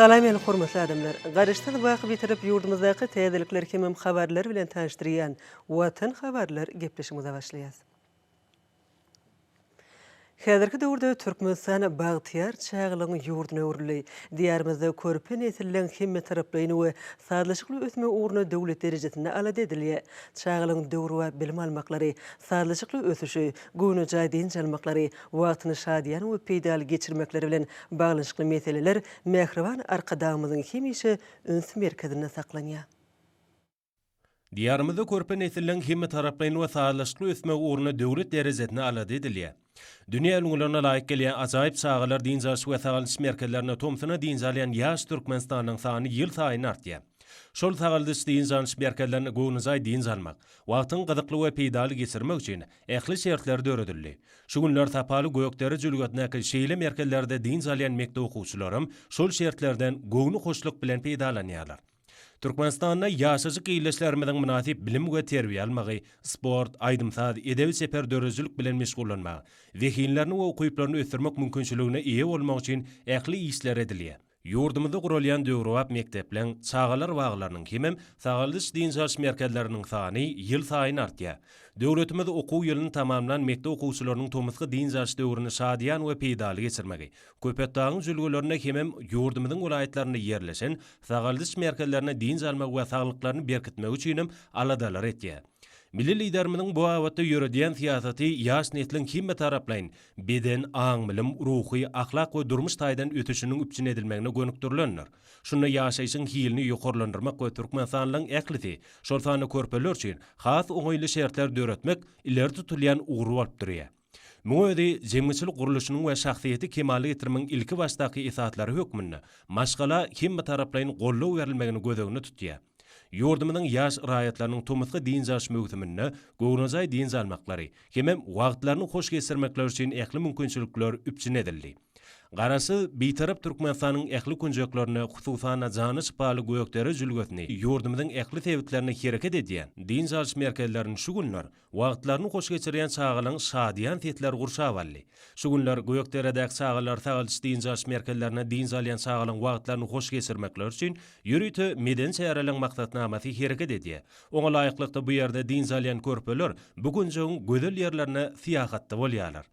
Salam meni hormatly adamlar! Garaşsyz baky Bitarap ýurdumyzdaky täzelikler hemem habarlar bilen tanyşdyrýan Watan habarlar gepleşigimize başlaýas. Häzirki döwürde Türkmenistan bagtyýar çagalygyň ýurduna öwrüldi. Diýarymyzda körpe nesilleň hemmetaraplaýyn we sazlaşykly ösmegi ugrunda döwlet derejesinde alada edilýär. Çagalaryň döwrebap bilim almaklary, sazlaşykly ösüşi, göwnejaý dynç almaklary, wagtyny şadyýan we peýdaly geçirmekleri bilen baglanyşykly meseleler mähriban Arkadagymyzyň hemişe üns merkezinde saklanýar. Diýarymyzda körpe nesilleň hemmetaraplaýyn we sazlaşykly ösmegi ugrunda döwlet derejesinde alada edilýär. Dünýä ülňülerine laýyk gelýän ajaýyp çagalar dynç alyş we sagaldyş merkezlerinde tomsuna dynç alýan ýaş türkmenistanlyň sany ýylsaýyn artýar. Şol sagaldyş-dynç alyş merkezlerinde göwnejaý dynç almak, wagtyňy gyzykly we peýdaly geçirmek üçin ähli şertler döredildi. Şu günler Sapaly Gökdere jülgesindäki şeýle merkezlerde dynç alýan mekdep okuwçylaram şol şertlerden göwnühoşluk bilen peýdalanýarlar. Türkmenistanda ýaşajyk ildeşlerimiziň mynasyp bilim we terbiýe almagy, sport, aýdym-saz, edebi-çeper döredijilik bilen meşgullanmagy, zehinlerini we ukyplaryny ösdürmek mümkinçiligine eýe bolmagy üçin ähli işler edilýär. Ýurdumyzda guralýan döwrebap mekdepleň, çagalar baglarynyň hemem sagaldyş-dynç alyş merkezleriniň sany ýylsaýyn artýar. Döwletimiz okuw ýylyny tamamlan mekdep okuwçylarynyň tomusky dynç alyş döwrüni şadyýan we peýdaly geçirmegi, Köpetdagyň jülgelerinde hemem ýurdumyzyň welaýatlarynda ýerleşen sagaldyş merkezlerinde dynç almagy we saglyklaryny berkitmegi üçinem aladalar etýär. Milli Liderimiziň bu babatda ýöredýän syýasaty ýaş nesliň hemmetaraplaýyn, beden, aň-bilim, ruhy, ahlak we durmuş taýdan ösüşiniň üpjün edilmegine gönükdirilendir. Şunda ýaşaýşyň hilini ýokarlandyrmak we türkmenistanlylaryň ählisi, şol sanda körpeler üçin has oňaýly şertler döretmek ileri tutulýan ugur bolup durýar. Muňa özi jemgyýetçilik gurluşynyň we şahsyýeti kemala getirmegiň ilkibaşdaky esaslary hökmünde maşgala hemmetaraplaýyn goldaw berilmegini göz öňünde tutýar. Ýurdumyzyň ýaş raýatlarynyň tomusky dynç alyş möwsüminde göwnejaý dynç almaklary hemem wagtlaryny hoş geçirmekleri üçin ähli mümkinçilikler üpjün edildi. Garaşsyz, Bitarap Türkmenistanyň ähli künjeklerinde, hususan-da, jana şypaly Gökdere jülgesini, ýurdumyzyň ähli sebitlerinde hereket edýän dynç alyş merkezlerini şu günler Wagtlaryny hoş geçirýän çagalaryň şadyýan sesleri gurşap aldy. Şu günler Gökderedäki çagalar sagaldyş-dynç alyş merkezlerinde dynç alýan çagalaryň wagtlaryny hoş geçirmekleri üçin ýörite medeni çäreleriň maksatnamasy hereket edýär. Oňa laýyklykda bu ýerde dynç alýan körpeler bu künjegiň gözel ýerlerine syýahatda bolýarlar.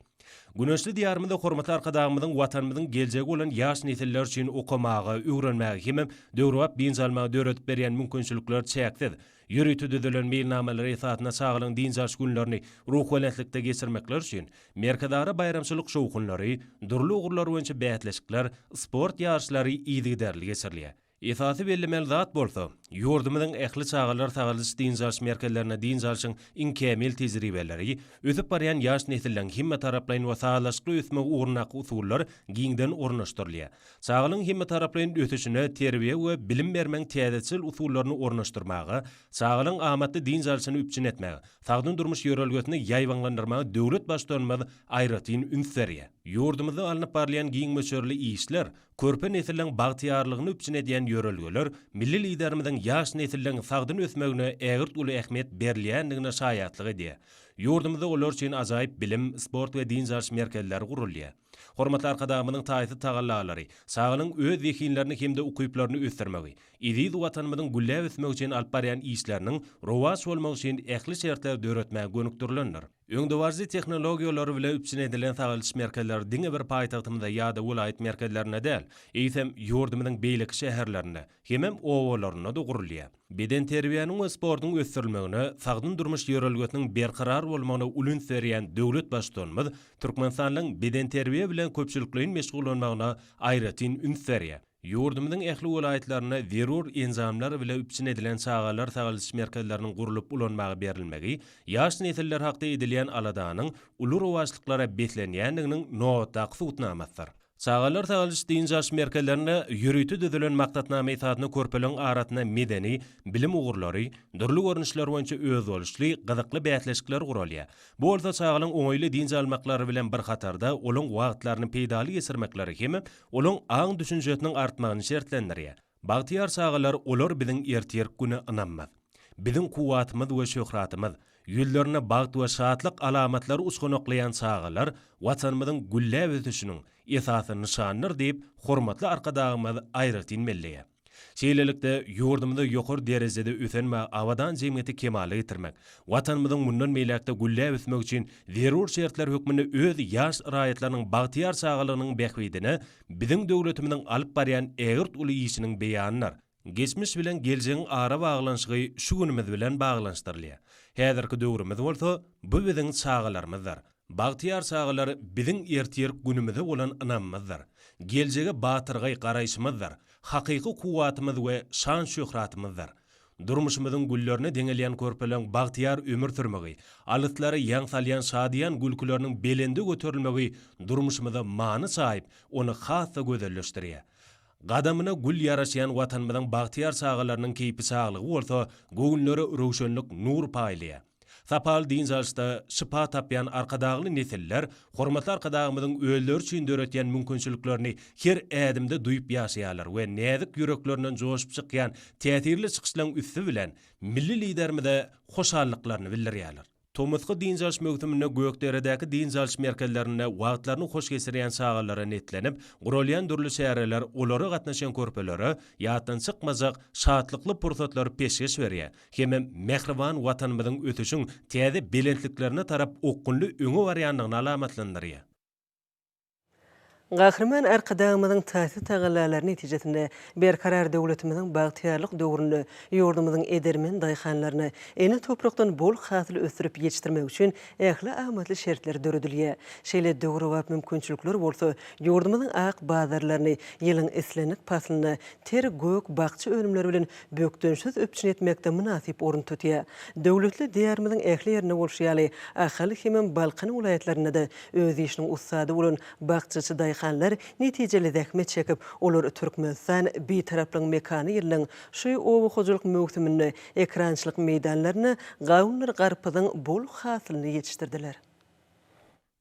Güneşli Diýarymyzda hormatly Arkadagymyzyň Watanymyzyň geljegi bolan ýaş nesiller üçin okamaga, öwrenmäge hemem döwrebap dynç almaga döredip berýän mümkinçilikleri çäksiz. Ýörite düzülen meýilnamalar esasynda çagalaryň dynç alyş günlerini ruhubelentlikde geçirmekleri üçin merkezara baýramçylyk şowhunlary, dürli ugurlar boýunça bäsleşikler, sport ýaryşlary yzygiderli geçirilýär. Esasy bellemeli zat bolsa, ýurdumyzyň ähli çagalar sagaldyş-dynç alyş merkezlerinde dynç alşyň iň kämil tejribeleri, ösüp barýan ýaş nesilleriň hemmetaraplaýyn we sazlaşykly ösmegi ugrundaky usullar giňden ornaşdyrylýar. Çagalaryň hemmetaraplaýyn ösüşine terbiýe we bilim bermegiň täzeçil usullaryny ornaşdyrmaga, çagalaryň amatly dynç alşyny üpjün etmäge, sagdyn durmuş ýörelgesini ýaýbaňlandyrmaga döwlet Baştutanymyz aýratyn üns berýär. Ýurdumyzda alnyp barylýan giň möçberli işler, körpe nesilleriň bagtyýarlygyny üpjün edýän ýörelgeler milli Liderimiziň ýaş nesilleriň sagdyn ösmegine ägirt uly ähmiýet berilýändigine şaýatlyk edýär. Ýurdumyzda olar üçin ajaýyp bilim, sport we dynç alyş merkezleri gurulýar. Hormatly Arkadagymyzyň taýsyz tagallalary, çagalaryň öz zehinlerini hem-de ukyplaryny ösdürmegi, eziz Watanymyzyň gülläp ösmegi üçin alyp barýan işleriniň rowaç bolmagy üçin ähli şertleri döretmäge gönükdirilendir. Öňdebaryjy tehnologiýalar bile üpjün edilen sagaldyş merkezleri diňe bir paýtagtymyzda ýa-da welaýat merkezlerinde däl, eýsem, ýurdumyzyň beýleki şäherlerinde hemem obalarynda-da gurulýar. Bedenterbiýäniň we sportuň ösdürilmegine, sagdyn durmuş ýörelgesiniň berkarar bolmagyna uly üns berýän döwlet Baştutanymyz türkmenistanlylaryň bedenterbiýe bilen köpçülikleýin meşgullanmagyna aýratyn üns berýär. Ýurdumyzyň ähli welaýatlarynda zerur enjamlar bile üpjün edilen çagalar sagaldyş merkezleriniň gurlup ulanmaga berilmegi ýaş nesiller hakda edilýän aladanyň uly rowaçlyklara beslenýändiginiň nobatdaky subutnamasydyr. Çagalar sagaldyş-dynç alyş merkezlerinde ýörite düzülen maksatnama esasynda körpeleriň arasynda medeni, bilim ugurlary, dürli görnüşler boýunça özboluşly, gyzykly bäsleşikler guralýar. Bu bolsa çagalaryň oňaýly dynç almaklary bilen bir hatarda, olaryň wagtlaryny peýdaly geçirmekleri hem olaryň aň-düşünjesiniň artmagyny şertlendirýär. Bagtyýar çagalar olar biziň ertirki güne ynamymyz. Biziň kuwwatymyz we şöhratymyz. Ýüzlerinde bagt we şatlyk alamatlary uçganaklaýan çagalar Watanymyzyň gülläp ösüşiniň esasy nyşanydyr diýip, hormatly Arkadagymyz aýratyn belleýär. Şeýlelikde, ýurdumyzda ýokary derejede ösen we abadan jemgyýeti kemala getirmek, Watanymyzyň mundan beýläk-de gülläp ösmegi üçin zerur şertler hökmünde öz ýaş raýatlarynyň bagtyýar çagalygynyň bähbidine biziň döwletimiziň alyp barýan ägirt uly işiniň beýanydyr. Geçmiş bilen geljegiň arabaglanyşygy şu günümiz bilen baglanyşdyrylýar. Häzirki döwrümiz bolsa, bu biziň çagalarymyzdyr. Bagtyýar çagalar biziň ertirki günümize bolan ynamymyzdyr. Geljege batyrgaý garaýşymyzdyr. Hakyky kuwwatymyz we şan-şöhratymyzdyr. Durmuşymyzyň güllerine deňelýän körpeleň bagtyýar ömür sürmegi, alyslara ýaň salýan şadyýan gülküleriniň belende göterilmegi durmuşymyza many çaýyp, ony has-da gözelleşdirýär. Gadamyna gül ýaraşýan Watanymyzyň bagtyýar çagalarynyň keýpiçaglygy bolsa göwünlere röwşenlik, nur paýlaýar. Sapaly dynç alyşda şypa tapýan Arkadagly nesiller hormatly Arkadagymyzyň özleri üçin döretýän mümkinçiliklerini her ädimde duýup ýaşaýarlar we näzik ýüreklerinden joşup çykýan täsirli çykyşlaryň üsti bilen milli Liderimize hoşallyklaryny bildirýärler. Tomusky dynç alyş möwsüminde Gökderedäki dynç alyş merkezlerinde wagtlaryny hoş geçirýän çagalara netlenip, guralýan dürli çäreler olara gatnaşýan körpelere ýatdan çykmajak şatlykly pursatlary peşgeş berýär hemem mähriban Watanymyzyň ösüşiň täze belentliklerine tarap okgunly öňe barýandygyny alamatlandyrýar. Gahryman Arkadagymyzyň taýsyz tagallalary netijesinde Berkarar döwletimiziň bagtyýarlyk döwründe ýurdumyzyň edermen daýhanlaryna ene toprakdan bol hasyl ösdürip ýetişdirmek üçin ähli amatly şertler döredilýär. Şeýle döwrebap mümkinçilikler bolsa ýurdumyzyň ak bazarlaryny ýylyň islendik paslynda ter gök-bakja önümleri bilen bökdençsiz üpjün etmekde mynasyp orun tutýar. Döwletli Diýarymyzyň ähli ýerinde bolşy ýaly, Ahal hemem Balkan welaýatlarynda-da öz işiniň ussady bolan bakjaçy daýhanlar netijeli zähmet çekip, olar Türkmenistan, Bitaraplygyň mekany ýylynyň şu oba hojalyk möwsüminde ekerançylyk meýdanlarynda gawundyr garpyzyň bol hasylyny ýetişdirdiler.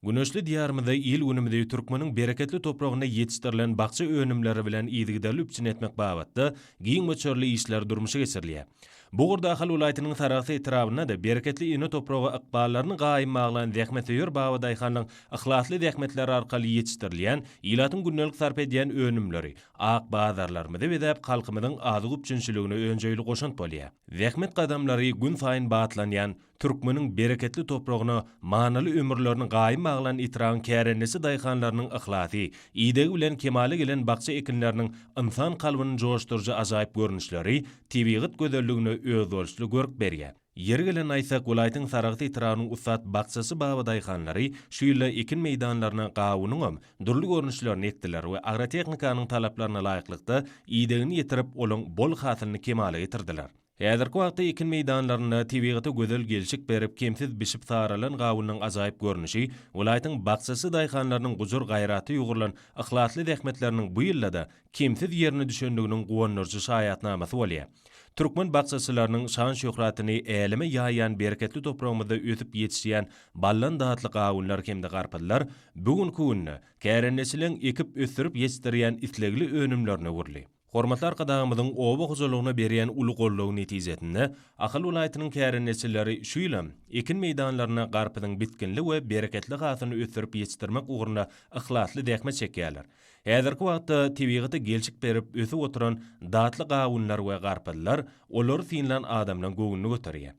Güneşli Diýarymyzda il-günümizi türkmeniň bereketli topragynda ýetişdirilen bakja önümleri bilen yzygiderli üpjün etmek babatda giň möçberli işler durmuşa geçirilýär. Bu ugurda Ahal welaýatynyň Sarahs etrabynda-da bereketli ene topraga ykballaryny gaýym baglan zähmetsöýer babadaýhanlaryň yhlasly zähmetleri arkaly ýetişdirilýän, ilatyň gündelik sarp edýän önümleri ak bazarlarymyzy bezäp, halkymyzyň azyk üpjünçiligine önjeýli goşant bolýar. Zähmet gadamlary günsaýyn batlanýan Türkmeniň bereketli topragyna manyly ömürlerini gaýym baglan etrabyň kärendeçi daýhanlarynyň yhlasy, idegi bilen kemala gelen bakja ekinleriniň ynsan kalbyny joşduryjy ajaýyp görnüşleri tebigat gözelligine özboluşly görk berýär. Ýeri gelende aýtsak, welaýatyň Saragt etrabynyň ussat bakjaçy babadaýhanlary şu ýylda ekin meýdanlaryna gawunyňam dürli görnüşlerini ekdiler we agrotehnikanyň talaplaryna laýyklykda idegini ýetirip, olaň bol hasylyny kemala getirdiler. Häzirki wagtda ekin meýdanlarynda tebigata gözel gelşik berip, kemsiz bişip saralan gawunyň ajaýyp görnüşi welaýatyň bakjaçy daýhanlarynyň gujur-gaýrata ýugrulan yhlasly zähmetleriniň bu ýylda-da kemsiz ýerine düşendiginiň guwandyryjy şaýatnamasy bolýar. Türkmen bakjaçylarynyň şan-şöhratyny äleme ýaýýan bereketli topragymyzda ösüp ýetişýän baldan datly gawunlar hem-de garpyzlar bu günki günde kärendeçileň ekip ösdürip ýetişdirýän islegli önümlerine öwrüldi. Hormatly Arkadagymyzyň oba hojalygyna berýän uly goldawy netijesinde, Ahal welaýatynyň kärendeçileri şu ýylam ekin meýdanlarynda garpyzyň bitginli we bereketli hasylyny ösdürip ýetişdirmek ugrunda yhlasly zähmet çekýärler. Häzirki wagtda tebigata gelşik berip ösüp oturan datly gawunlar we garpyzlar olary synlan adamlaryň göwnüni göterýär.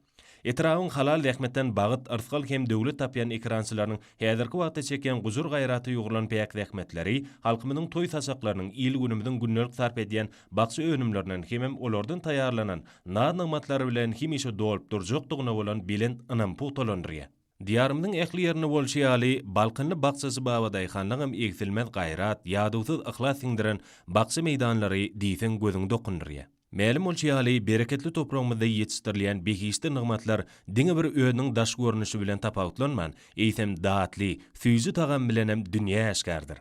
Etrabyň halal zähmetden bagt, yrsgal hem döwlet tapýan ekerançylarynyň häzirki wagtda çekýän gujur-gaýrata ýugrulan päk zähmetleri halkymyzyň toý saçaklarynyň, il-günümiziň gündelik sarp edýän bakja önümlerinden hemem olardan taýýarlanan naz-nygmatlary bilen hemişe dolup durjakdygyna bolan belent ynamy pugtalandyrýar. Diýarymyzyň ähli ýerinde bolşy ýaly, balkanly bakjaçy babadaýhanlaňam egsilmez gaýrat, ýadawsyz yhlas siňdiren bakja meýdanlary diýseň gözüňi dokundyrýar. Mälim bolşy ýaly, bereketli topragymyzda ýetişdirilýän behişdi nygmatlar diňe bir özüniň daş görnüşi bilen tapawutlanman, eýsem, datly, süýji tagamy bilenem dünýä äşgärdir.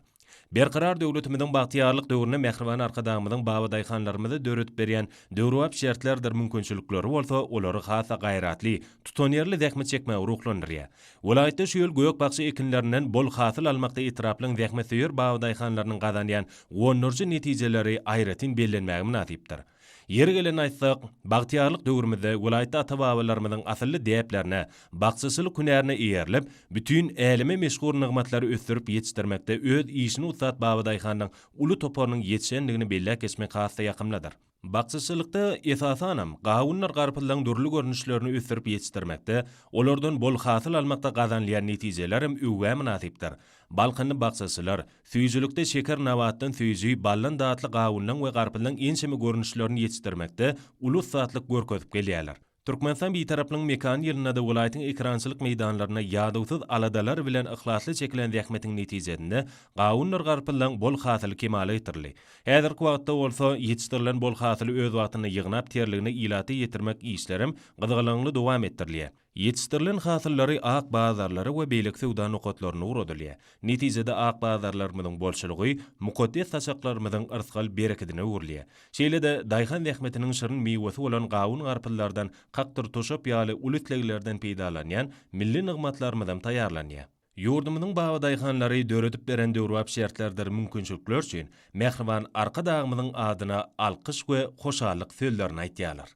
Berkarar döwletimiziň bagtyýarlyk döwründe mähriban Arkadagymyzyň babadaýhanlarymyza döredip berýän döwrebap şertlerdir mümkinçilikleri bolsa olary has-da gaýratly, tutanýerli zähmet çekmäge ruhlandyrýar. Welaýatda şu ýyl gök-bakja ekinlerinden bol hasyl almakda etraplaryň zähmetsöýer babadaýhanlarynyň gazanýan guwandyryjy netijeleri aýratyn bellenmäge mynasypdyr. Ýeri gelende aýtsak, bagtyýarlyk döwrümizde welaýatda ata-babalarymyzyň asylly däplerine, bakjaçylyk hünärine eýerilip, bütin äleme meşhur nygmatlary ösdürip ýetişdirmekde öz işine ussat babadaýhanyň uly toparynyň ýetişendigini belläp geçmek has-da ýakymlydyr. Bakjaçylykda, esasanam, gawundyr garpyzlaryň dürli görnüşlerini ösdürip ýetişdirmekde, olardan bol hasyl almakda gazanylýan netijelerem öwgä mynasypdyr. Balkanly bakjaçylar, süýjülikde şeker nabatdan süýji, baldan datly gawunlaryň we garpyzlaryň ençeme görnüşlerini ýetişdirmekde uly ussatlyk görkezip gelýärler. Türkmenistan Bitaraplygyň mekany ýylynda-da welaýatyň ekerançylyk meýdanlarynda ýadawsyz aladalar bilen yhlasly çekilen zähmetiň netijesinde gawundyr garpyzlaryň bol hasyly kemala getirildi. Häzirki wagtda bolsa ýetişdirilen bol hasyly öz wagtynda ýygnap terligine ilata ýetirmek işlerem gyzgalaňly dowam etdirilýär. Ýetişdirilen hasyllary ak bazarlara we beýleki söwda nokatlaryna ugradylýar. Netijede ak bazarlarymyzyň bolçulygy mukaddes saçaklarymyzyň yrsgal-berekedine öwrülýär. Şeýle-de, daýhan zähmetiniň şirin miwesi bolan gawun-garpyzlardan kakdyr toşap ýaly uly isleglerden peýdalanýan milli nygmatlarymyzam taýýarlanýar. Ýurdumyzyň babadaýhanlary döredip beren döwrebap şertlerdir mümkinçilikler üçin mähriban Arkadagymyzyň adyna alkyş we hoşallyk sözlerini aýtýarlar.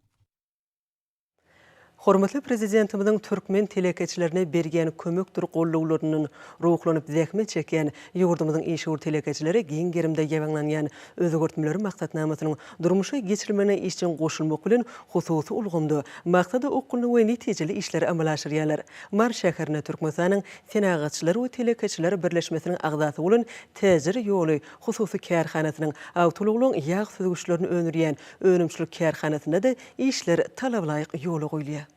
Hormatly Prezidentimiziň türkmen telekeçilerine berýän kömekdir gollawlaryndan ruhlanyp zähmet çekýän ýurdumyzyň işewür telekeçileri giň gerimde ýaýbaňlanýan özgertmeler maksatnamasynyň durmuşa geçirilmegine işjeň goşulmak bilen hususy ulgamda maksada okgunly we netijeli işleri amala aşyrýarlar. Mary şäherinde Türkmenistanyň Senagatçylar we telekeçiler birleşmesiniň agzasy bolan Täjir ýoly hususy kärhanasynyň awtoulaglaryň ýag süzgüçlerini öndürýän önümçilik kärhanasynda-da işler talabalaýyk ýola goýulýar.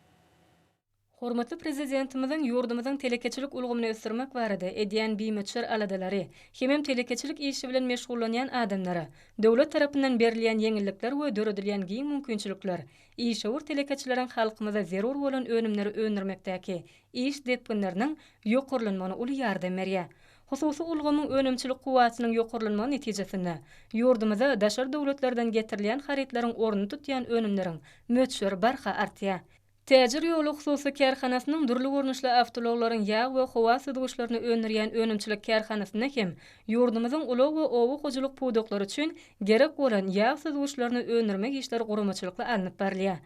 Hormatly Prezidentimiziň ýurdumyzyň telekeçilik ulgamyny ösdürmek barada edýän bimöçber aladalary hemem telekeçilik işi bilen meşgullanýan adamlara döwlet tarapyndan berilýän ýeňillikler we döredilýän giň mümkinçilikler işewür telekeçileriň halkymyza zerur bolan önümleri öndürmekdäki iş depginleriniň ýokarlanmagyna uly ýardam berýär. Hususy ulgamyň önümçilik kuwwatynyň ýokarlanmagy netijesinde, ýurdumyza daşary döwletlerden getirilýän harytlaryň ornuny tutýan önümleriň möçberi barha artýar. Täjir ýoly hususy kärhanasynyň dürli görnüşli awtoulaglaryň ýag we howa süzgüçlerini öndürýän önümçilik kärhanasynda hem ýurdumyzyň ulag we oba hojalyk pudaklary üçin gerek bolan ýag süzgüçlerini öndürmek işleri guramaçylykly alnyp barylýar.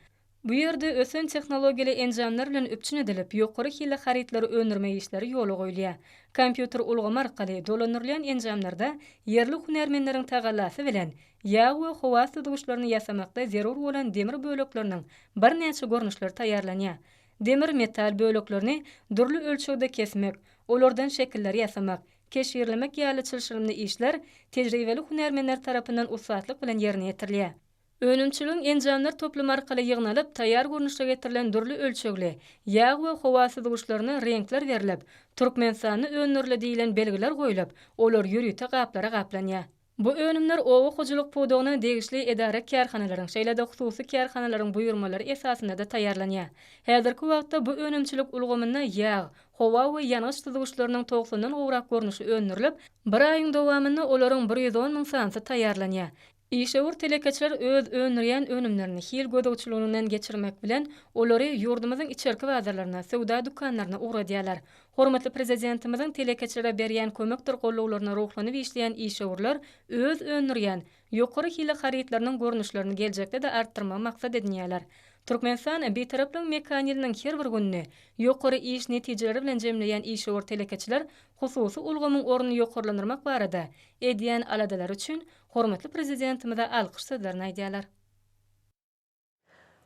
Bu ýerde ösen tehnologiýaly enjamlar bilen üpjün edilip, ýokary hilli harytlary öndürmek işleri ýola goýulýar. Kompýuter ulgamy arkaly dolandyrylýan enjamlarda ýerli hünärmenleriň tagallasy bilen ýag we howa süzgüçlerini ýasamakda zerur bolan demir bölekleriniň birnäçe görnüşleri taýýarlanýar. Demir metal böleklerini dürli ölçegde kesmek, olardan şekilleri ýasamak, keşirlemek ýaly çylşyrymly işler tejribeli hünärmenler tarapyndan ussatlyk bilen ýerine ýetirilýär. Önümçiligiň enjamlar toplumy arkaly ýygnalyp, taýýar görnüşde getirilen dürli ölçegli ýag we howa süzgüçlerine reňkler berlip, Türkmenistanda öndürildi diýlen belgiler goýlup, olar ýörite gaplara gaplanýar. Bu önümler oba hojalyk pudagyna degişli edara-kärhanalaryň, şeýle-de hususy kärhanalaryň buýurmalary esasynda-da taýýarlanýar. Häzirki wagtda bu önümçilik ulgamynda ýag, howa we ýangyç süzgüçleriniň togsandan gowrak görnüşi öndürilip, bir aýyň dowamynda olaryň 110 müň sanysy taýýarlanýar. Işewür telekeçiler öz öndürýän önümlerini hil gözegçiliginden geçirmek bilen, olary ýurdumyzyň içerki bazarlaryna, söwda dükanlaryna ugradýarlar. Hormatly Prezidentimiziň telekeçilere berýän kömekdir gollawlaryna ruhlanyp işleýän işewürler öz öndürýän ýokary hilli harytlarynyň görnüşlerini geljekde-de artdyrmagy maksat edinýärler. Türkmenistan Bitaraplygyň mekany ýylynyň her bir gününi ýokary iş netijeleri bilen jemleýän işewür telekeçiler hususy ulgamyň ornuny ýokarlandyrmak barada edýän aladalary üçin hormatly Prezidentimize alkyş sözlerini aýdýarlar.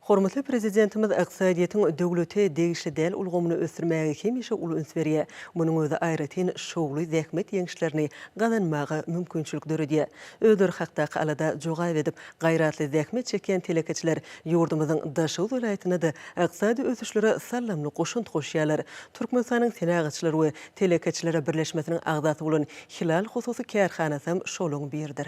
Hormatly Prezidentimiz ykdysadyýetiň döwlete degişli däl ulgamyny ösdürmäge hemişe uly üns berýär. Munuň özi aýratyn şowly zähmet ýeňişlerini gazanmaga mümkinçilik döredýär. Özleri hakdaky alada jogap edip, gaýratly zähmet çekýän telekeçiler ýurdumyzyň Daşoguz welaýatynda-da ykdysady ösüşlere saldamly goşant goşýarlar. Türkmenistanyň Senagatçylar we telekeçiler birleşmesiniň agzasy bolan Hilal hususy kärhanasam şolaň biridir.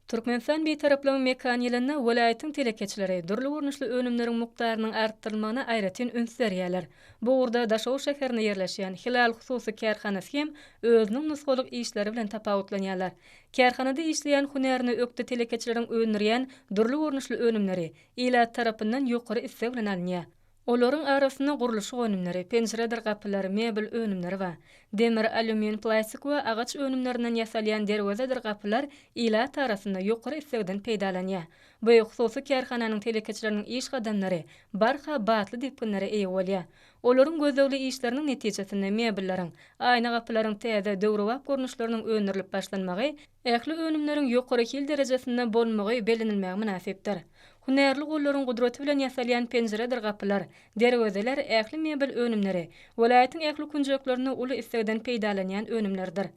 Türkmenistan Bitaraplygyň mekan ýylynda welaýatyň telekeçileri dürli görnüşli önümleriň mukdarynyň artdyrylmagyna aýratyn üns berýärler. Bu ugurda Daşoguz şäherinde ýerleşýän Hilal hususy kärhanasy hem özüniň nusgalyk işleri bilen tapawutlanýarlar. Kärhanada işleýän hünärine ökde telekeçileriň öndürýän dürli görnüşli önümleri ilat tarapyndan ýokary isleg bilen alynýar. Olaryň arasynda gurluşyk önümleri, penjiredir gapylar, mebel önümleri bar. Demir, alýumin, plastik we agaç önümlerinden ýasalýan derwezedir gapylar ilat arasynda ýokary islegden peýdalanýar. Bu hususy kärhananyň telekeçileriniň iş gadamlary barha batly depginlere eýe bolýar. Olaryň gözlegli işleriniň netijesinde mebelleriň, aýna gapylaryň täze, döwrebap görnüşleriniň öndürilip başlanmagy, ähli önümleriň ýokary hil derejesinde bolmagy bellenilmäge mynasypdyr. Hünärli gollaryň gudraty bilen ýasalýan penjiredir gapylar, derwezeler, ähli mebel önümleri welaýatyň ähli künjeklerinde uly islegden peýdalanýan önümlerdir.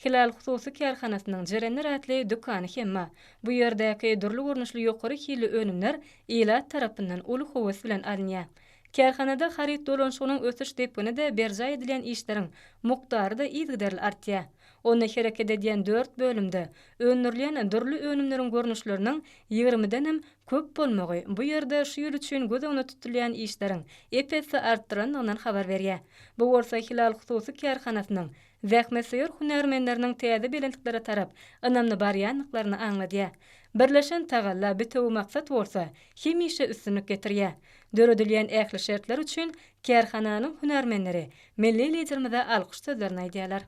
Hilal hususy kärhanasynyň Jerenler atly dükany hem bar. Bu ýerdäki dürli görnüşli ýokary hilli önümler ilat tarapyndan uly höwes bilen alynýar. Kärhanada haryt dolanyşygynyň ösüş depgini-de berjaý edilýän işleriň mukdary-da yzygiderli artýar. Onda hereket edýän dört bölümde öndürilýän dürli önümleriň görnüşleriniň ýigrimidenem köp bolmagy bu ýerde şu ýyl üçin göz öňünde tutulýan işleriň ep-esli artdyrandygyndan habar berýär. Bu bolsa Hilal hususy kärhanasynyň zähmetsöýer hünärmenleriniň täze belentliklere tarap ynamly barýandyklaryny aňladýar. Birleşen tagalla, bitewi maksat bolsa hemişe üstünlik getirýär. Döredilýän ähli şertler üçin kärhananyň hünärmenleri milli Liderimize alkyş sözlerini aýdýarlar.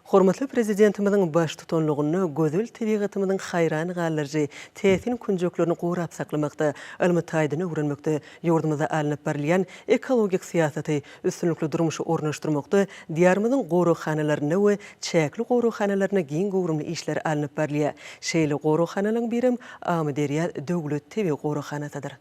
Hormatly Prezidentimiziň baştutanlygynda gözel tebigatymyzyň haýran galdyryjy, täsin künjeklerini gorap saklamakda, ylmy taýdan öwrenmekde, ýurdumyzda alnyp barylýan ekologik syýasaty üstünlikli durmuşa ornaşdyrmakda Diýarymyzyň goraghanalarynda we çäkli goraghanalarynda giň göwrümli işler alnyp barylýar. Şeýle goraghanalaryň birem Amyderýa döwlet tebigy goraghanasydyr.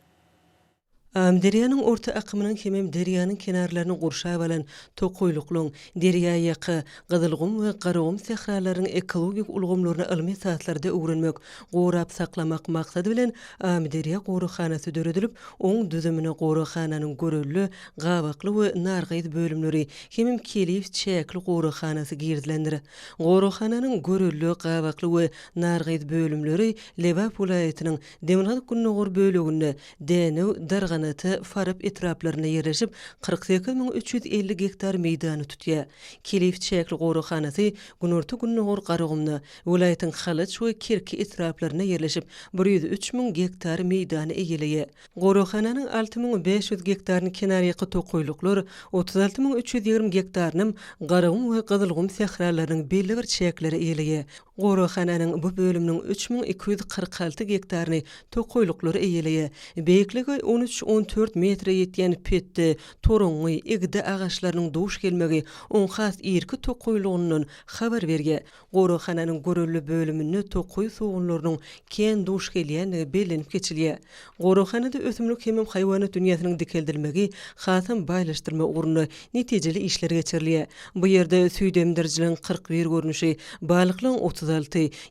Amyderýanyň orta akymynyň hemem derýanyň kenarlaryny gurşap alan tokaýlyklaryň, derýaýaka, Gyzylgum we Garagum sähralarynyň ekologik ulgamlaryny ylmy esaslarda öwrenmek, gorap saklamak maksady bilen Amyderýa goraghanasy döredilip, oň düzümine goraghananyň Görelde, Gabakly we Nargyz bölümleri hemem Kelif çäkli goraghanasy girizilendir. Goraghananyň Görelde, Gabakly we Nargyz bölümleri Lebap welaýatynyň demirgazyk-gündogar böleginde, Dänew, Darganata, Farap etraplarynda ýerleşip, 48 350 gektar meýdany tutýar. Kelif çäkli goraghanasy günorta-gündogar Garagumda, welaýatyň Halaç we Kerki etraplarynda ýerleşip, 103 müň gektar meýdany eýeleýär. Goraghananyň 6500 gektaryny kenarýaka tokaýlyklar, 36 320 gektarynam Garagum we Gyzylgum sähralarynyň belli bir çäkleri eýeleýär. Goraghananyň bu bölüminiň 3246 gektaryny tokaýlyklar eýeleýär. Beýikligi on üç, on dört metre ýetýän petde, toraňňy, igde agaçlarynyň duş gelmegi oň has irki tokaýlygyndan habar berýär. Goraghananyň Görelde bölüminde tokaý sugunlarynyň kän duş gelýändigi bellenip geçilýär. Goraghanada ösümlik hemem haýwanat dünýäsiniň dikeldilmegi, hasam baýlaşdyrma ugrunda netijeli işler geçirilýär. Bu ýerde süýdemdirijileriň 41 görnüşi, balyklaryň 36,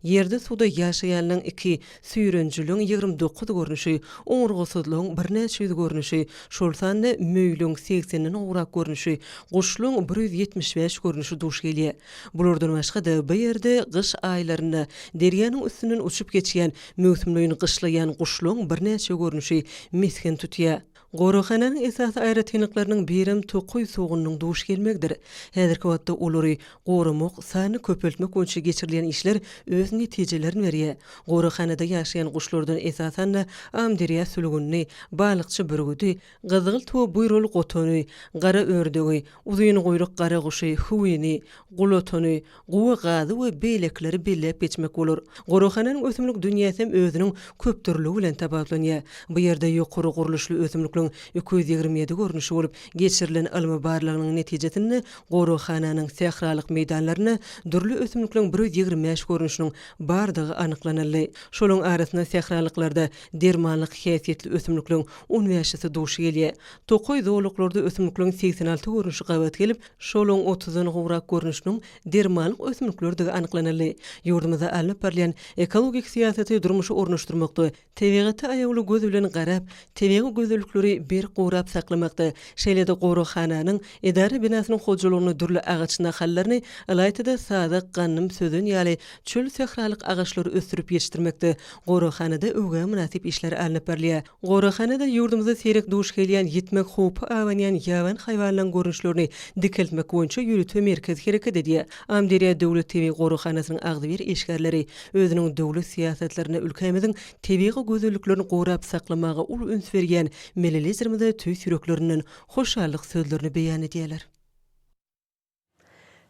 ýerde-suwda ýaşaýanlaryň iki, süýrenijiligiň 29 görnüşi, oňurgasyzlygyň birnäçe ýüz görnüşi, şol sanda möýliň segsenden gowrak görnüşi, guşlaryň 175 görnüşi duş gelýär. Bulardan başga-da, bu ýerde gyş aýlarynda derýanyň üstünden uçup geçýän, möwsümleýin gyşlaýan guşlaryň birnäçe görnüşi mesgen tutýar. Goraghananyň esasy aýratynlyklarynyň birem tokaý sugunynyň duş gelmegidir. Häzirki wagtda olary goramak, sanyny köpeltmek boýunça geçirilýän işler öz netijelerini berýär. Goraghanada ýaşaýan guşlardan esasan-da, amyderýa sülgünini, balykçy bürgüdi, Gyzgylt we buýraly gotany, gara ördegi, uzyn guýruk garaguşy, hüwini, gulatany, guwa gazy we beýlekileri belläp geçmek bolar. Goraghananyň ösümlik dünýäsi hem özüniň köpdürlüligi bilen tapawutlanýar. Bu ýerde ýokary gurluşly ösümlikleň 227 görnüşi bolup, geçirilen ylmy barlagynyň netijesinde goraghananyň sähralyk meýdanlarynda dürli ösümlikleň 125 görnüşiniň bardygy anyklanyldy. Şolaryň arasynda sähralyklarda dermanlyk häsiýetli ösümlikleň on bäşisi duş gelýär. Tokaý zolaklarda ösümlikleriň 86 görnüşi gabat gelip, şolaryň otuzdan gowrak görnüşiniň dermanlyk ösümliklerdigi anyklanyldy. Ýurdumyzda alnyp barylýan ekologik syýasaty durmuşa ornaşdyrmakda, tebigata aýawly göz bilen garap, tebigy gözellikleri. olary berk gorap saklamakda, şeýle-de goraghananyň edara binasynyň hojalygynda dürli agaç nahallaryny, ylaýta-da sazak, gandym, sözen ýaly çöl-sähralyk agaçlary ösdürip ýetişdirmekde goraghanada öwgä mynasyp işler alnyp barylýar. Goraghanada ýurdumyzda seýrek duş gelýän, ýitmek howpy abanýan ýabany haýwanlaryň görnüşlerini dikeltmek boýunça ýörite merkez hereket edýär. Amyderýa döwlet tebigy goraghanasynyň agzybir işgärleri özüniň döwlet syýasatlarynda ülkämiziň tebigy gözelliklerini gorap saklamaga uly üns berýän Milli Liderimize tüýs ýüreklerinden hoşallyk sözlerini beýan edýärler.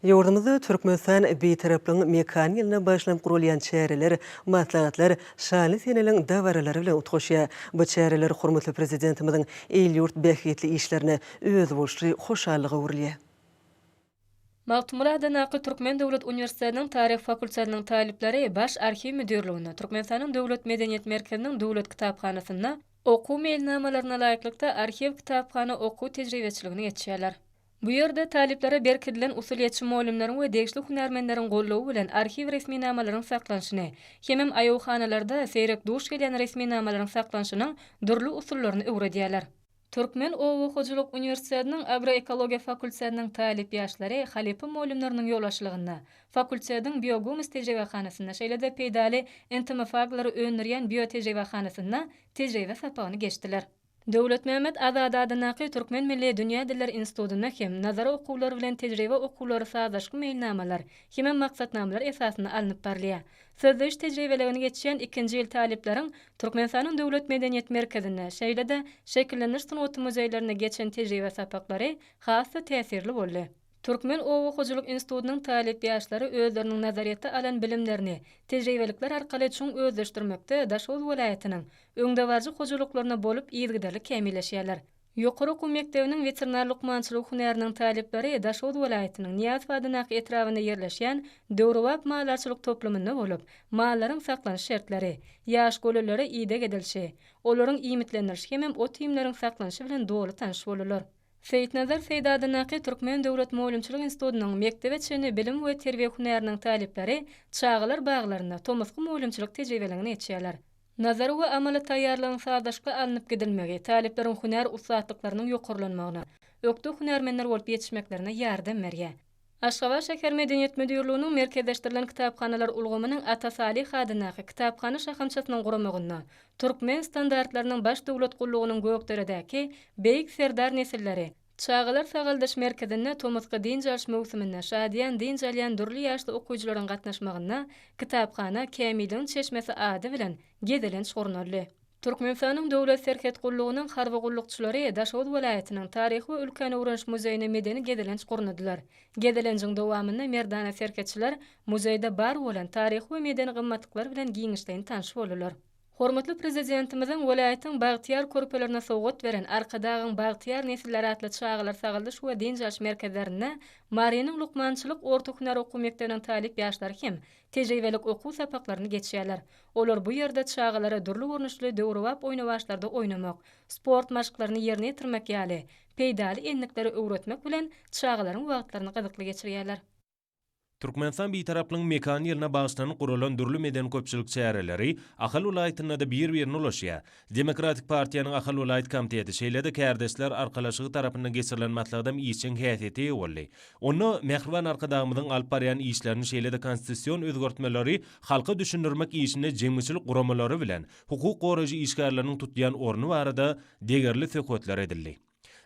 Ýurdumyzda Türkmenistan Bitaraplygyň mekany ýylyna bagyşlanyp guralýan çäreler, maslahatlar şanly seneleriň dabaralary bilen utgaşýar. Bu çäreler hormatly Prezidentimiziň il-ýurt bähbitli işlerine özboluşly hoşallyga öwrülýär. Magtymguly adyndaky Türkmen döwlet uniwersitetiniň taryh fakultetiniň talyplary Baş arhiw müdirliginde, Türkmenistanyň Döwlet medeniýet merkeziniň Döwlet kitaphanasynda okuw meýilnamalaryna laýyklykda arhiw-kitaphana okuw tejribeçiligini geçýärler. Bu ýerde talyplara berkidilen usulyýetçi mugallymlaryň we degişli hünärmenleriň goldawy bilen arhiw resminamalaryň saklanyşyny hemem aýawhanalarda seýrek duş gelýän resminamalaryň saklanyşynyň dürli usullaryny öwredýärler. Türkmen oba hojalyk uniwersitetiniň agroekologiýa fakultetiniň talyp ýaşlary halypa mugallymlarynyň ýolbaşçylygynda fakultetiň biogumus tejribehanasynda, şeýle-de peýdaly entomofaglary öndürýän biotejribehanasynda tejribe sapagyny geçdiler. Döwletmämmet Azady adyndaky Türkmen milli dünýä dilleri institutynda hem nazary okuwlar bilen tejribe okuwlary sazlaşykly meýilnamalar hemem maksatnamalar esasynda alnyp barylýar. Sözleýiş tejribeligini geçýän ikinji ýyl talyplaryň Türkmenistanyň Döwlet medeniýet merkezinde, şeýle-de Şekillendiriş sungaty muzeýlerinde geçen tejribe sapaklary has-da täsirli boldy. Türkmen oba hojalyk institutynyň talyp ýaşlary özleriniň nazaryýetde alan bilimlerini tejribelikler arkaly çuň özleşdirmekde Daşoguz welaýatynyň öňdebaryjy hojalyklarynda bolup yzygiderli kämilleşýärler. Ýokary okuw mekdebiniň weterinar lukmançylygy hünäriniň talyplary Daşoguz welaýatynyň Nyýazow adyndaky etrabynda ýerleşýän döwrebap maldarçylyk toplumynda bolup, mallaryň saklanyş şertleri, ýaş gölelere ideg edilişi, olaryň iýmitlendirişi hemem ot-iýmleriň saklanyşy bilen doly tanyş boldular. Seýitnazar Seýdi adyndaky Türkmen döwlet mugallymçylyk institutynyň mekdebe çenli bilim we terbiýe hünäriniň talyplary çagalar baglarynda tomusky mugallymçylyk tejribeligini geçýärler. Nazary we amaly taýýarlygyň sazlaşykly alnyp gidilmegi talyplaryň hünär ussatlyklarynyň ýokarlanmagyna, ökde hünärmenler bolup ýetişmeklerine ýardam berýär. Aşgabat şäher Medeniýet müdirliginiň Merkezleşdirilen kitaphanalar ulgamynyň Ata Salyh adyndaky kitaphana şahamçasynyň guramagynda Türkmen standartlarynyň Baş döwlet gullugynyň Gökderedäki Beýik Serdar nesilleri çagalar sagaldyş merkezinde tomusky dynç alyş möwsüminde şadyýan dynç alýan dürli ýaşly okyjylaryň gatnaşmagynda Kitaphana, kämilligiň çeşmesi ady bilen gezelenç gurnaldy. Türkmenistanyň Döwlet serhet gullugynyň harby gullukçylary Daşoguz welaýatynyň Taryhy we ülkäni öwreniş muzeýine medeni gezelenç gurnadylar. Gezelenjiň dowamynda merdana serhetçiler muzeýde bar bolan taryhy we medeni gymmatlyklar bilen giňişleýin tanyş boldular. Hormatly Prezidentimiziň welaýatyň bagtyýar körpelerine sowgat beren Arkadagyň bagtyýar nesilleri atly çagalar sagaldyş we dynç alyş merkezlerinde Marynyň lukmançylyk orta hünär okuw mekdebiniň talyp ýaşlary hem tejribelik okuw sapaklaryny geçýärler. Olar bu ýerde çagalara dürli görnüşli döwrebap oýnawaçlarda oýnamak, sport maşklaryny ýerine ýetirmek ýaly peýdaly endikleri öwretmek bilen çagalaryň wagtlaryny gyzykly geçirýärler. Türkmenistan Bitaraplygyň mekany ýylyna bagyşlanyp guralan dürli medeni-köpçülik çäreleri Ahal welaýatynda-da bir-birine ulaşýar. Demokratik partiýanyň Ahal welaýat komiteti, şeýle-de Kärdeşler arkalaşygy tarapyndan geçirilen maslahatam işjeň häsiýete eýe boldy. Onda mähriban Arkadagymyzyň alyp barýan işlerini şeýle-de konstitusion özgertmeleri halka düşündirmek işinde jemgyýetçilik guramalary bilen hukuk goraýjy işgärleriniň tutýan orny barada degerli söhbetler edildi.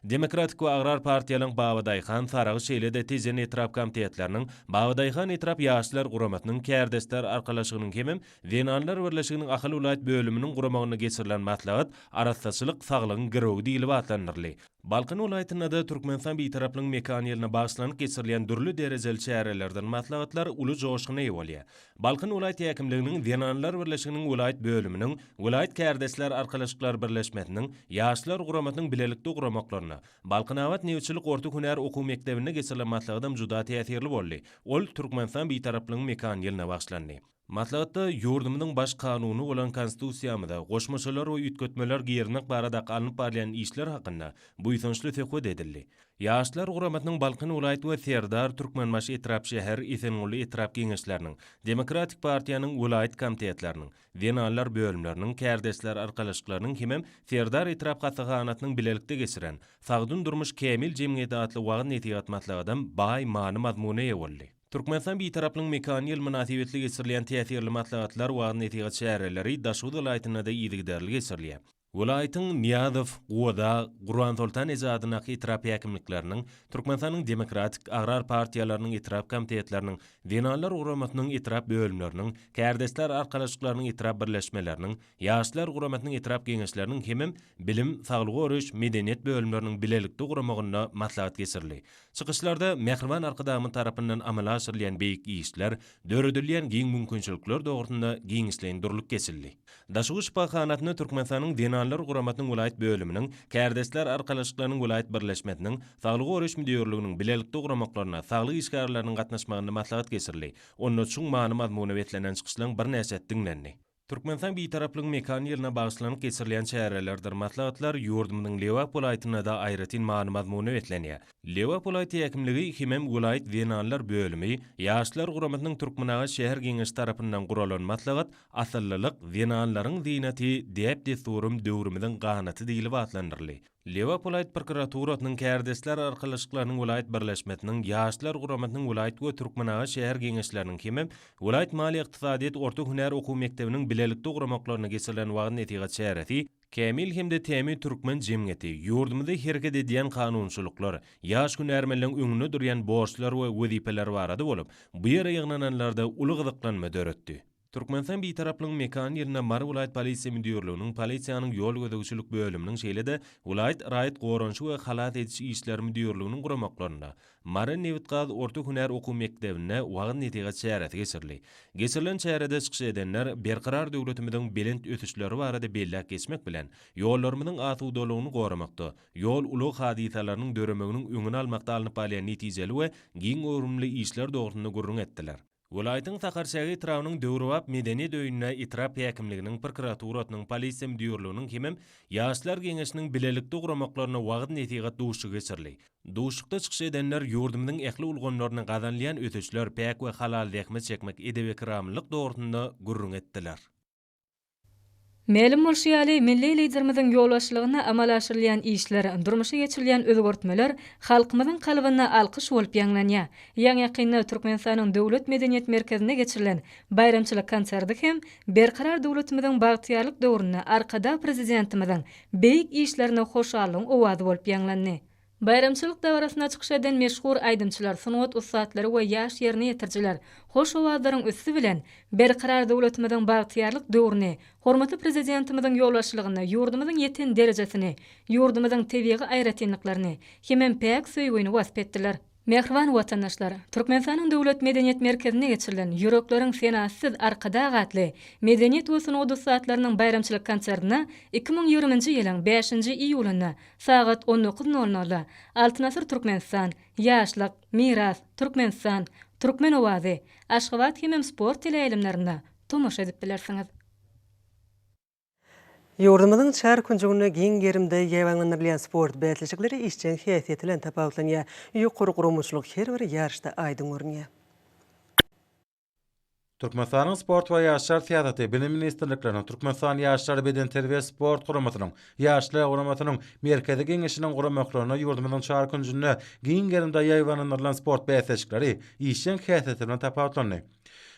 Demokratik we Agrar partiýalaryň Babadaýhan, Sarahs şeýle-de Tejen etrap komitetleriniň, Babadaýhan etrap Ýaşlar guramasynyň, Kärdeşler arkalaşygynyň hemem Zenanlar birleşiginiň Ahal welaýat bölüminiň guramagynda geçirilen maslahat Arassaçylyk, saglygyň girewi diýlip atlandyryldy. Balkan welaýatynda-da Türkmenistan Bitaraplygyň mekany ýylyna bagyşlanyp geçirilýän dürli derejeli çärelerdir maslahatlar uly joşguna eýe bolýar. Balkan welaýat häkimliginiň Zenanlar birleşiginiň welaýat bölüminiň, welaýat kärdeşler arkalaşyklary birleşmesiniň, Ýaşlar guramasynyň bilelikde guramaklarynda Balkanabat nebitçilik orta hünär okuw mekdebinde geçirilen maslahatam juda täsirli boldy. Ol Türkmenistan Bitaraplygyň mekany ýylyna bagyşlandy. Maslahatda ýurdumyzyň Baş Kanuny bolan Konstitusiýamyza goşmaçalar we üýtgetmeler girizmek baradaky alnyp barylýan işler hakynda buýsançly söhbet edildi. Ýaşlar guramasynyň Balkan welaýat we Serdar, Türkmenbaşy etrap şäher, Esenguly etrap Geňeşleriniň, Demokratik partiýanyň welaýat komitetleriniň, Zenanlar bölümleriniň, Kärdeşler arkalaşyklarynyň hemem Serdar etrap hassahanasynyň bilelikde geçiren Sagdyn durmuş kämil jemgyýeti atly wagyz-nesihat maslahatam baý many-mazmuna eýe boldy. Türkmenistan Bitaraplygyň mekany ýyly mynasybetli geçirilýän täsirli maslahatlar, wagyz-nesihat çäreleri Daşoguz welaýatynda-da yzygiderli geçirilýär. Welaýatyň Nyýazow, Gubadag, Gurbansoltan eje adyndaky etrap häkimlikleriniň, Türkmenistanyň Demokratik, Agrar partiýalarynyň etrap komitetleriniň, Zenanlar guramasynyň etrap bölümleriniň, Kärdeşler arkalaşyklarynyň etrap birleşmeleriniň, Ýaşlar guramasynyň etrap geňeşleriniň hemem bilim, saglygy goraýyş, medeniýet bölümleriniň bilelikde guramagynda maslahat geçirildi. Çykyşlarda mähriban Arkadagymyz tarapyndan amala aşyrylýan beýik işler, döredilýän giň mümkinçilikler dogrusynda giňişleýin durlup geçildi. Daşoguz şypahanasynda Türkmenistanyň Zenanlar guramasynyň welaýat bölüminiň, Kärdeşler arkalaşyklarynyň welaýat birleşmesiniň, Saglygy goraýyş müdirliginiň bilelikde guramaklarynda saglyk işgärleriniň gatnaşmagynda maslahat geçirildi. Onda çuň many-mazmuna beslenen çykyşlaryň birnäçesi diňlendi. Türkmenistan Bitaraplygyň mekan ýylyna bagyşlanyp geçirilýän çärelerdir maslahatlar ýurdumyzyň Lebap welaýatynda-da aýratyn many-mazmuna beslenýär. Lebap welaýat häkimligi hemem welaýat zenanlar bölümi, Ýaşlar guramasynyň Türkmenabat şäher Geňeşi tarapyndan guralan maslahat Asyllylyk, zenanlaryň zynaty, däp-dessurym döwrümiziň ganaty diýlip atlandyryldy. Lebap welaýat prokuraturasynyň, Kärdeşler arkalaşyklarynyň welaýat birleşmesiniň, Ýaşlar guramasynyň welaýat we Türkmenabat şäher Geňeşleriniň hemem welaýat maliýe-ykdysadyýet orta hünär okuw mekdebiniň bilelikde guramaklarynda geçirilen wagyz-nesihat çäresi kämil hem-de tämiz türkmen jemgyýeti, ýurdumyzda hereket edýän kanunçylyklar, ýaş hünärmenleň öňünde durýan borçlar we wezipeler barada bolup, bu ýere ýygnananlarda uly gyzyklanma döretdi. Türkmenistan Bitaraplygyň mekany ýylynda Mary welaýat polisiýa müdirliginiň, polisiýanyň ýol gözegçilik bölüminiň, şeýle-de welaýat raýat goranyşy we halas ediş işleri müdirliginiň guramaklarynda Mary nebitgaz orta hünär okuw mekdebinde wagyz-nesihat çäresi geçirildi. Geçirilen çärede çykyş edenler Berkarar döwletimiziň belent ösüşleri barada belläp geçmek bilen, ýollarymyzyň asudalygyny goramakda, ýol-ulag hadysalarynyň döremeginiň öňüni almakda alnyp barylýan netijeli we giň göwrümli işler dogrusynda gürrüň etdiler. Welaýatyň Sakarçäge etrabynyň döwrebap medeniýet öýünde etrap häkimliginiň, prokuraturasynyň, polisiýa müdirliginiň hemem Ýaşlar geňeşiniň bilelikde guramaklarynda wagyz-nesihat duşuşygy geçirildi. Duşuşykda çykyş edenler ýurdumyzyň ähli ulgamlarynda gazanylýan ösüşler, päk we halal zähmet çekmek, edep-ekramlylyk dogrusynda gürrüň etdiler. Mälim bolşy ýaly, milli Liderimiziň ýolbaşçylygynda amala aşyrylýan işler, durmuşa geçirilýän özgertmeler halkymyzyň kalbynda alkyş bolup ýaňlanýar. Ýaňy-ýakynda Türkmenistanyň Döwlet medeniýet merkezinde geçirilen baýramçylyk konserti hem Berkarar döwletimiziň bagtyýarlyk döwründe Arkadag Prezidentimiziň beýik işlerine hoşallygyň owazy bolup ýaňlandy. Baýramçylyk dabarasynda çykyş eden meşhur aýdymçylar, sungat ussatlary we ýaş ýerine ýetirijiler hoş owazlaryň üsti bilen Berkarar döwletimiziň bagtyýarlyk döwrüni, hormatly Prezidentimiziň ýolbaşçylygynda ýurdumyzyň ýeten derejesini, ýurdumyzyň tebigy aýratynlyklaryny hemem päk söýgüni wasp etdiler. Mähriban watandaşlar! Türkmenistanyň Döwlet medeniýet merkezinde geçirilen Ýürekleriň senasy siz Arkadag atly medeniýet we sungat ussatlarynyň baýramçylyk konsertine 2020-nji ýylyň bäşinji iýulynda sagat on dokuz nol nolda Altyn asyr Türkmenistan, Ýaşlyk, Miras, Türkmenistan, Türkmen owazy, Aşgabat hemem Sport teleýaýlymlarynda tomaşa edip bilersiňiz. Ýurdumyzyň çar künjeginde giň gerimde ýaýbaňlandyrylýan sport bäsleşikleri işjeň häsiýeti bilen tapawutlanýar. Ýokary guramaçylyk her bir ýaryşda aýdyň görünýär. Türkmenistanyň Sport we ýaşlar syýasaty, Bilim ministrlikleriniň, Türkmenistan Ýaşlar bedenterbiýe-sport guramasynyň, Ýaşlar guramasynyň Merkezi Geňeşiniň guramaklarynda ýurdumyzyň çar künjünde giň gerimde ýaýbaňlandyrylan sport bäsleşikleri işjeň häsiýeti bilen tapawutlandy.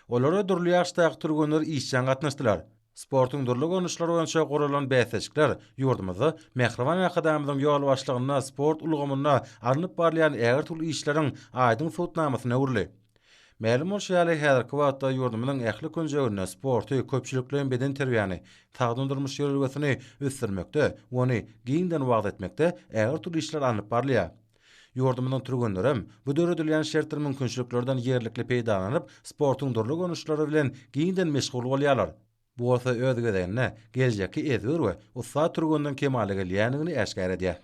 Olara dürli ýaşdaky türgenler işjeň gatnaşdylar. Sportuň dürli görnüşleri boýunça guralan bäsleşikler ýurdumyzda mähriban Arkadagymyzyň ýolbaşçylygynda sport ulgamynda alnyp barylýan ägirt uly işleriň aýdyň subutnamasyna öwrüldi. Mälim bolşy ýaly, häzirki wagtda ýurdumyzyň ähli künjeginde sporty, köpçülikleýin bedenterbiýäni, sagdyn durmuş ýörelgesini ösdürmekde, ony giňden wagyz etmekde ägirt uly işler alnyp barylýar. Ýurdumyzyň türgenlerem bu döredilýän şertdir mümkinçiliklerden ýerlikli peýdalanyp, sportuň dürli görnüşleri bilen giňden meşgul bolýarlar. Bu bolsa öz gezeginde geljekki ezber we ussat türgeniň kemala gelýändigini äşgär edýär.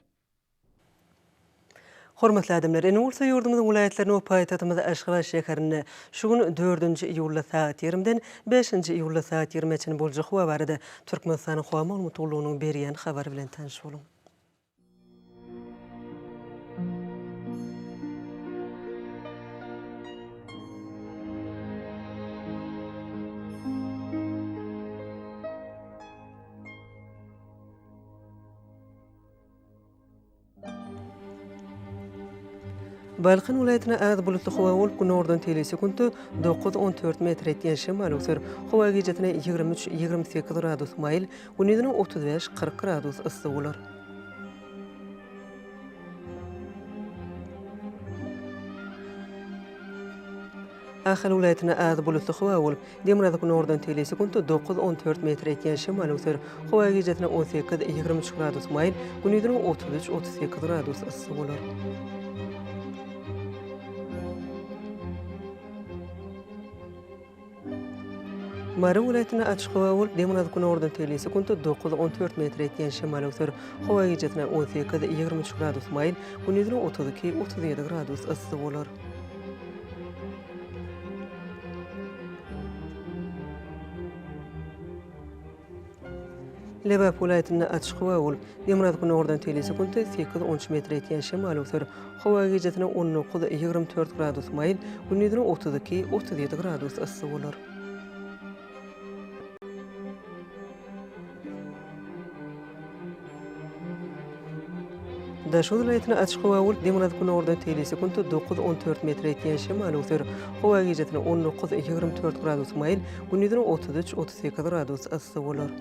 Hormatly adamlar, indi bolsa ýurdumyzyň welaýatlarynda we paýtagtymyz Aşgabat şäherinde şu gün dördünji iýulda sagat ýigrimiden bäşinji iýulda sagat ýigrimä çenli boljak howa barada Türkmenistanyň Howa maglumat gullugynyň berýän habary bilen tanyş boluň. Balkan welaýatynda az bulutly howa bolup, günordan teýle sekuntda dokuz-on dört metr etýän şemal öwser. Howa gijesine 23, 28 gradus maýyl, gündizine 35, 40 gradus yssy bolar. Ahal welaýatynda az bulutly howa bolup, demirgazyk-günordan teýle sekuntda dokuz-on dört metr etýän şemal öwser. Howa gijesine 18, 23 gradus maýyl, gündizine 33, 38 gradus yssy bolar. Mary welaýatynda açyk howa bolup, demirgazyk-günordan teýle sekuntda dokuz-on dört metr etýän şemal öwser. Howa gijesine 18, 23 gradus maýyl, gündizine 32, 37 gradus yssy bolar. Lebap welaýatynda açyk howa bolup, demirgazyk-günordan teýle sekuntda sekiz-on üç metre ýetýän şemal öwser. Howa gijesine 19, 24 gradus maýyl, gündizine 32, 37 gradus yssy bolar. Daşoguz welaýatynda açyk howa bolup, demirgazyk-günordan teýle sekuntda dokuz-on dört metre ýetýän şemal öwser. Howa gijesine 19, 24 gradus maýyl, gündizine 33, 38 gradus yssy bolar.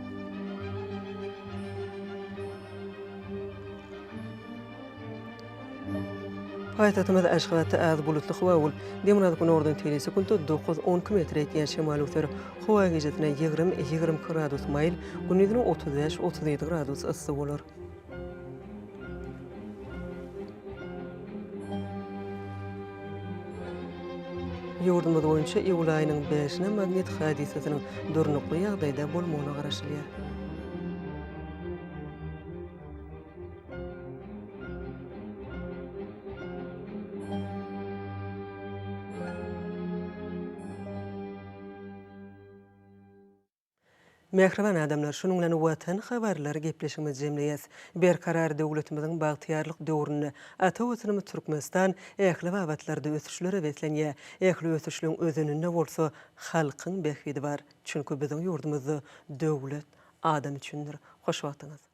Paýtagtymyz Aşgabatda az bulutly howa bolup, demirgazyk-günordan teýle sekuntda dokuz, on iki metre ýetýän şemal öwser. Howa gijesine 20, 22 gradus maýyl, gündizine 35, 37 gradus yssy bolar. Ýurdumyz boýunça iýul aýynyň bäşine magnit hadysasynyň durnukly ýagdaýda bolmagyna garaşylýar. Mähriban adamlar, şunuň bilen Watan habarlary gepleşigimizi jemleýäs. Berkarar döwletimiziň bagtyýarlyk döwründe ata Watanymyz Türkmenistan ähli babatlarda ösüşlere beslenýär. Ähli ösüşleň özeninde bolsa halkyň bähbidi bar. Çünki biziň ýurdumyzda döwlet adam üçindir. Hoş wagtyňyz!